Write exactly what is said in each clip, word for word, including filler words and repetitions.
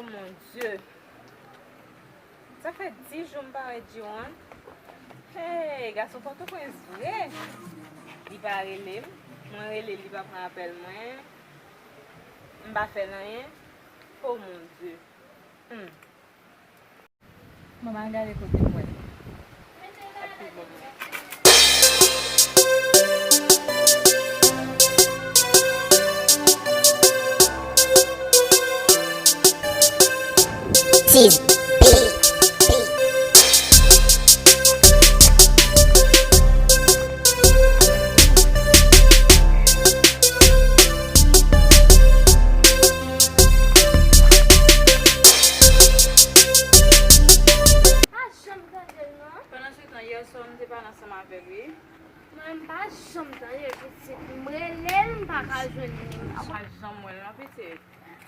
Mon Dye! Sa fè dis jou m pa wè Jiwon. Hey, gason Pòtoprens vre! Li pa rele m, mwen rele l, li pa pran apèl mwen. M pa fè l anyen. Oh mon Dye! Hmm. Mwen al gade kote m wè l. Sis B. Pa janm tande l non. Pandan se tan, yè swa, m te pale ansanm avè l, wi. Mwen, m pa janm tande l, pitit. M rele l, m pa ka jwenn li. M pa janm wè l, non, pitit.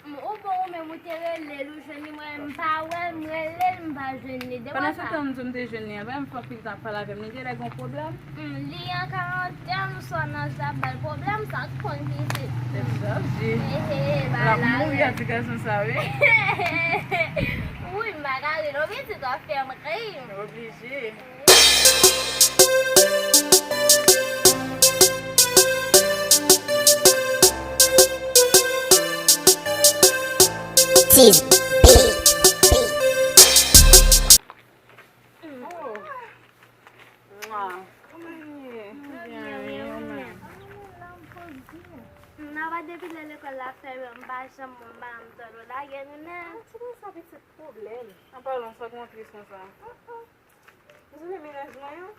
M, ou bon, ou menm, ou te rele l, ou jwenn li, mwen, m pa wè l, m rele l, m pa jwenn li. Pandan se tan, m di w m te jwenn li an, m fè anpil tan ap pale avè l, li genlè gen yon pwoblèm. Hmm, li an karantèn, swa nan sa ap ba l pwoblèm, sa k konn pitit. Tèt chaje. He, he, he, bagay la ap mouri a ti gason sa, wi. Wi, m pa ka ri non, pitit, w ap fè m ri. Oblije. Sis B. Oh. Mwa. Kòman w ye? Mwen byen, wi, ou menm? M nan pa depi lè lekòl la fèmen, m pa janm wè madanm m tande w lage nou nèt. Ah, se pa sa, pitit, pwoblèm. An palan, sa k mwen tris konsa. Dezole, mennaj mwen an,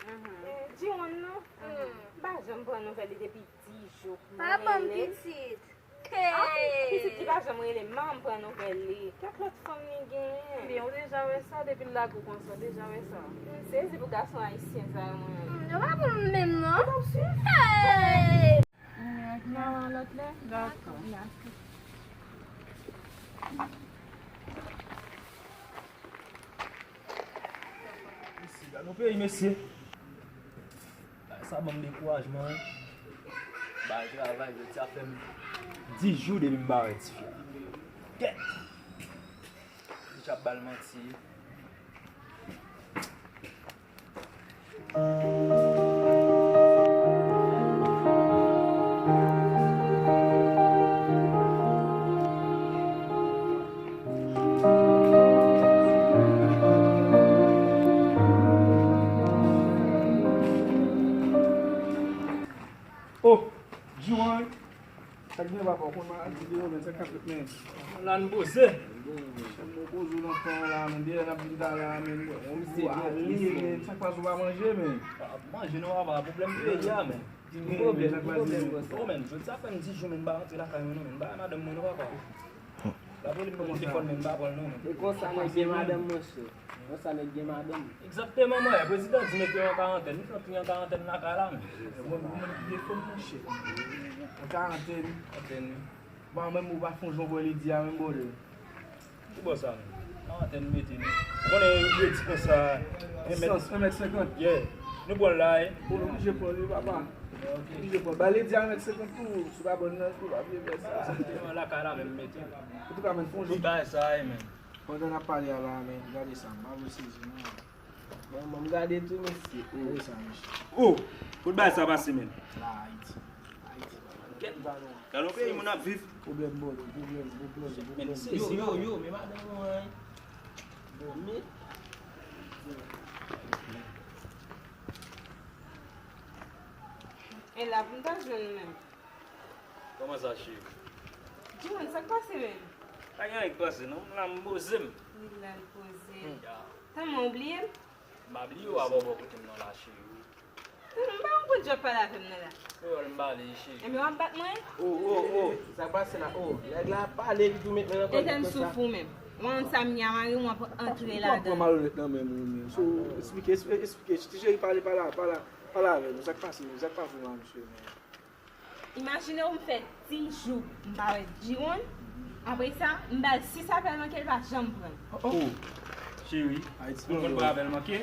eh, Jiwon nan, m pa janm pran nouvèl li depi dis jou. Pa ban m pitit. Ah, pitit li pa janm rele m, m pran nouvèl li. Kèk lòt fanm li genyen. Ebyen, ou deja wè sa, depi l lage w konsa, ou deja wè sa. M sezi pou gason ayisyen sa yo, mwen. Hmm, yo pa pou m menm, non. Ou p ap swiv? Hey! Mwen ak Mawa lòt lè. Dakò. Mesye, gade yon peyi, mesye. Bagay sa ban m dekourajman, wi. Bay travay, jodi a fè m dis jou depi m pa wè tifi a. Kèt! Li ap ba l manti. Oh, Jiwon, sa k gen papa, w konn maladi deyò, men sa k ap fèt, men. La n poze. Chèf, nou poze w nan tan la, men deyò n ap vin talè a, men. Ou ale, men sa k pase, w pa manje, men. Manje non, papa, pwoblèm peyi a, men. Ki pwoblèm, ki pwoblèm, bòs? Oh, men, jodi a fè m dis jou, men, m pa rantre lakay mwen, non, men, m pa wè madanm mwen, non, papa. Lapolis pran telefòn, men, m pa pran l, non, men. E konsa nèg gen madanm, monchè. Konsa nèg gen madanm. Egzakteman, mwen, prezidan di mete yo an karantèn. Nou fè antre an karantèn lakay la, men. Mwen, mwen, mwen, telefòn, monchè. An karantèn. Karantèn, wi. Bon, menm ou pa fè yon jan wè li di a, menm, bòdè. Ki bò sa, menm? Karantèn mete nou. Ou konnen yo di konsa, en mèt. Distans, en mèt senkant. Yeah. Nou pran l la, wi. Ou oblije pran li, papa. Ok. Oblije pran. Ba li di a en mèt senkant tou, sou pa bòn nan tou, pa bliye fè sa. Egzakteman, lakay la menm mete. Antouka, menm, fè yon jan. Tout bagay sa, wi, menm. Pandan n ap pale a la, menm, gade sa, m pa vle sezi, non. Bon, bon, m gade tou, mesye. Oh. Gade sa, mesye. Oh! Kot bagay sa pase, menm? La, Ayiti. Ayiti, papa. Kèt. Gade yon peyi moun ap viv. Pwoblèm, bòdè, pwoblèm, pwoblèm, pwoblèm. Yo, yo, yo, men madanm ou an. Bon, men. E la pou m ta jwenn menm. Kòman sa, cheri? Jiwon, sa k pase menm? Pa gen anyen k pase, non. M la, m poze m. Li la, l poze. Hmm. Ya. Tèlman ou bliye m? M pa bliye w, a bò bò kote m nan la, cheri. Hmm, m pa konprann jan w ap pale avè m nan la. Kreyòl m pale, cheri. Enben, w ap bat mwen? Oh, oh, oh, sa k pase la? Oh, nèg la ap pale, epi tou met men nan kòl li konsa. Etèn souf ou menm. Ou konn sa m ye a, mari w, m ap antre ladan. Ou pa pran malonèt nan men m, ou menm. So, eksplike, eksplike, eksplike. Ti cheri, pale, pale, pale, pale avè nou. Sa k pase menm? Sa k pase la, mesye, menm? Imajine w, m fè dis jou m pa wè Jiwon. Apre sa, m ba l sis apèl manke, l pa janm pran. Oh, cheri, ou konn pran apèl manke?